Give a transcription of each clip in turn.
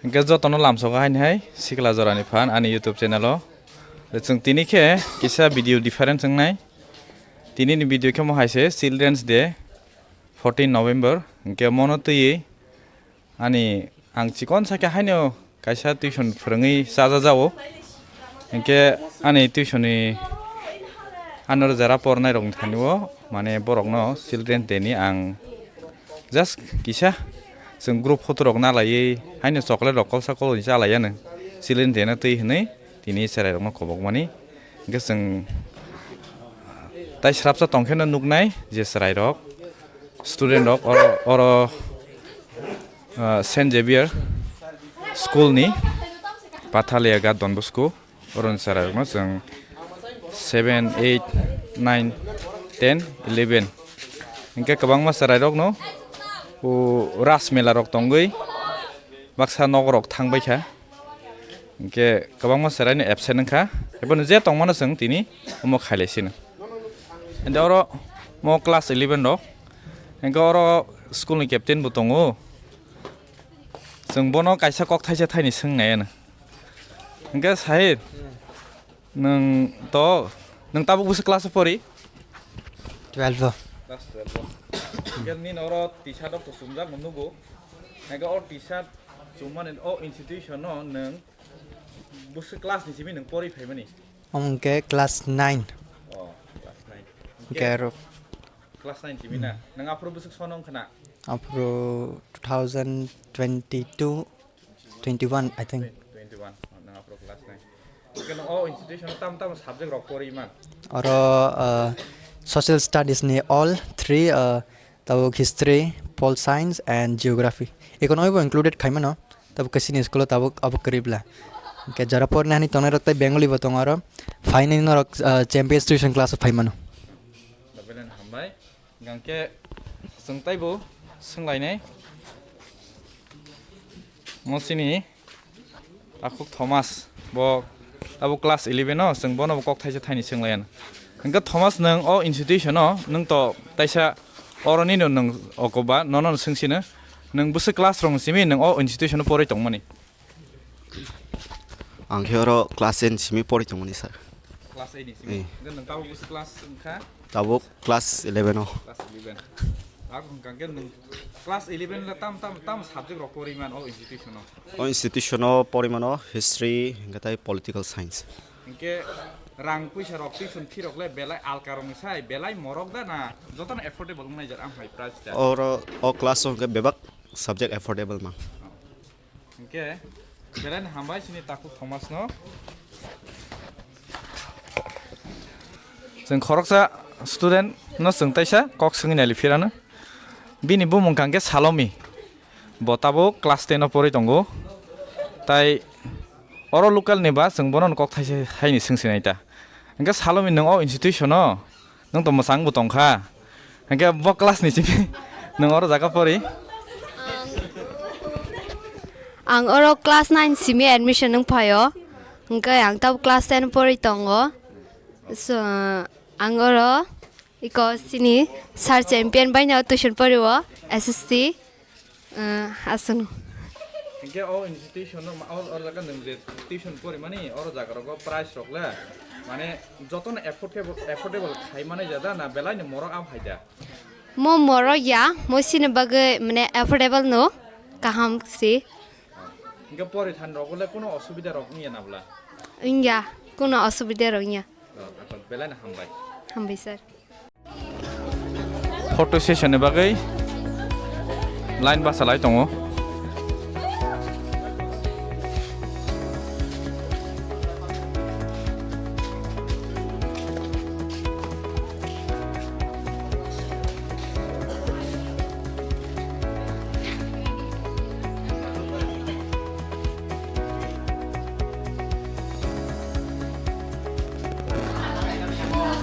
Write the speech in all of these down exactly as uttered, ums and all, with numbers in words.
Hwnkhe jotono lamsogo haini hai sikla jorani phan ani YouTube channel o. Chwng tini khe kisa video different wngnai. Tini ni video khe mo hai se Children's Day, fourteen November. Hwnkhe mono twiwi ani ang chikon sa khe haino kaisa tuition phwrwngwi chajajago. Hwnkhe ani tuition ni ano jara pornai rokni thani o mane borokno Children's Day ni ang just kisa chwng group photo rok nalaiwi haino chocolate rok kolsa kolwi chalai ano Children's Day no twi hwnwi tini chwrai rokno kobokmani. Hwnkhe chwng tai srapsa tongkheno nuknai je chwrai rok, student rok oro, oro, ah, Saint Xavier school ni Pathalia Ghat Don Bosco, oroni chwrai rokno chwng seven, eight, nine, ten, eleven hwnkhe kwbangma chwrai rokno o ras mela rok tongwi baksa nok rok thang baikha. Hwnkhe kwbangma chwraino absent wngkha. Ebono je tongmano chwng tini omo khailai sino. Hwnkhe oro mo class eleven rok. Hwnkhe oro school ni captain bo tongo. Chwng bono kaisa kok thaisa thaini swngnai ano. Hwnkhe Sahid, nwng to, nwng tabuk bwswk class o pori? Twelve o. Class twelve o. Hwnkhe nini oro T-shirt o kuchumjak no nugo. Hwnkhe o T-shirt chumani o institution no nwng bwswk class ni simi nwng pori phaimani? Omo hwnkhe class nine. Oh, class nine. Hwnkhe aro class nine simi na? Hmm. Nwng aphuru bwswk sono wngkha na? Aphuru two thousand twenty-two, twenty-one, I think. Twenty-one, oh, nwng aphuru class nine. Hwnkhe nwng o institution o tam tam subject rok pori man? Oro, uh, social studies ni all three, uh, tabuk history, pol science and geography. Economic bo included khaimano, tabuk khe chini school o tabuk abo kwrwi bla. Hwnkhe jora pornani hani tongnai rok tei Bengali bo tongo aro. Phainani norok, ah, champion tuition class o phaimano. Belai hambai. Hwnkhe chwng taibo swnglainai. Mo chini Takhuk Thomas, bo abo class eleven o, chwng bono bo kok thaisa thaini swnglaiyano. Hwnkhe Thomas, nwng o institution o, nwng to taisa oroni no nwng okoba, nono no swngsino, nwng bwswk class rong simi nwng o institution o porwi tongmani? Ang khe oro class eight simi porwi tongmani, sir. Class eight ni simi? Eh. Hwnkhe nwng tabuk bwswk class wngkha? Tabuk class eleven o. Class eleven. Ako hwnkha khe nwng class eleven le tam, tam, tam subject rok porwi man o institution o? O institution o porwi mano history, hwnkhe tai political science. Hwnkhe rang puisa rok tuition fee rok le belai alka rok ni sai belai morok da na jotono affordable wngnai jar amhai price da? Oro o class o hwnkhe bebak subject affordable mang. Oh. Hwnkhe belai no hambai chini Takhuk Thomas no. Chwng khoroksa student no chwng taisa kok swngwi naili phirano. Bini bumung hwnkha khe Salomi. Bo tabuk class ten o porwi tongo. Tai oro local ni ba chwng bono kok thaisa haini swngsinai ta. Hwnkhe Salomi, nwng o institution o nwng to mwchang bo tongkha. Hwnkhe bo class ni simi nwng oro jaga pori? Ang oro class nine simi admission wng phaio. Hwnkhe ang tabuk class ten pori tongo. So, ang oro iko sini sir champion baino tuition pori o S S T. Ah, aswkno. Hwnkhe o institution no ma-, o, o jaga nwng je tuition porimani, oro jaga rogo price rok le, mane, jotono affordable, affordable khai mani jada na belai no morok am hai da? Mo morok ya, mo sini bagwi, mane, affordable no, kaham si. Hwnkhe pori thani rogo le kuno osubida rok wngya na bwla? Wngya, kuno osubida rok wngya. Oh, belai no hambai. Hambai sir. Photo session ni bagwi line basa lai tongo.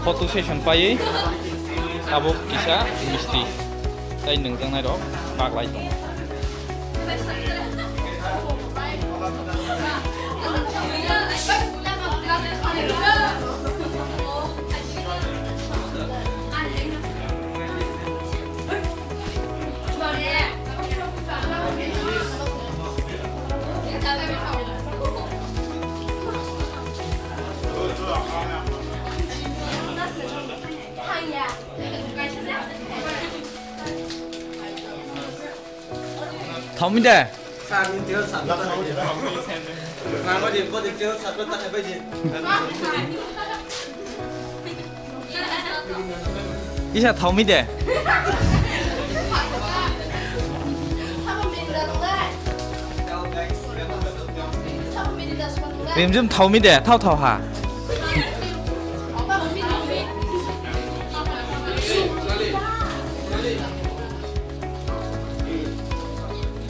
Photo session paiwi tabuk kisa misti tei nungjaknai rok baglai tongo. Thomide. Isa thomide. Rimjim thomide, thao thao ha.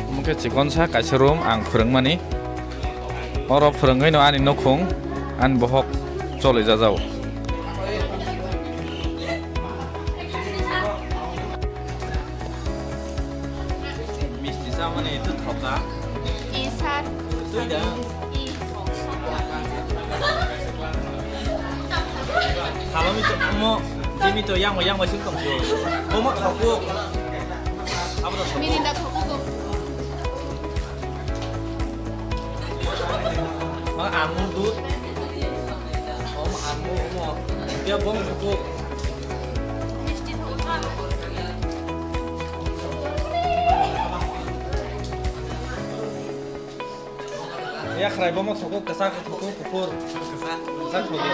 Omo khe chikonsa kaisa room ang phwrwngmani. Oro phwrwngwi no ani nukhung, ani bohok choli jajao. Misti chamani twi thok da. I sir. Twi da. I. Khalami to mo, jimi to yang yang bai suk tong jo. Omo thok ko. Abo to thok. Mirinda thok ko. Ma amul dud. Om amul omo. Dia bong thok ko. Misti thok ko. Yakhrai bomo thok ko, kwchak thok ko, kuphur. Kwchak thok ko.